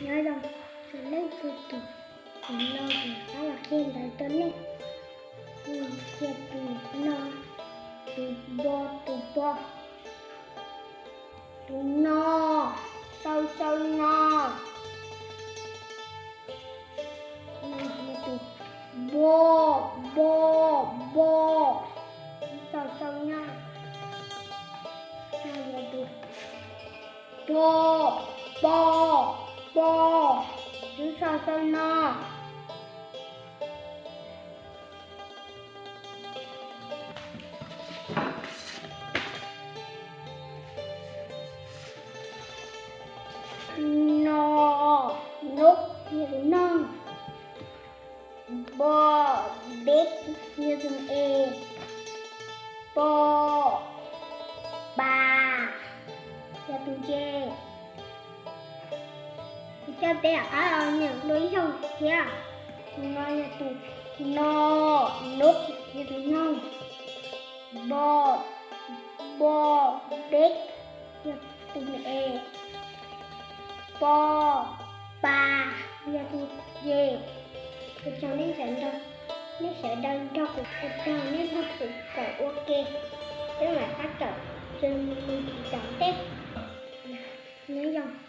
Nyob zoo txhua leej txhua tus, tus no kuv rov qab los qhia ntawv rau nej. Kuv qhia tus no, tus bo, tus bo, tus no, xaw xaw no, tus bo, bo, bo, xaw xaw no, tus bo, bo, bo, xaw xaw no. No, nub, yog tus noog. Bo, beb, yog tus es. Po, pa, yog tus ntses. Kuv coj peb rov qab los nyeem dua ib zaug thiab. Tus no yog tus no, nub, yog tus noog. Bo, bo, beb, yog tus es. Po, pa, yog tus ces. Ua tsaug nej sawv daws, nej sawv daws nrog kuv, ua tsaug nej nrog kuv kawm ua ke. Peb mam rov qab kawm ces mus tom ntej. Nyob zoo.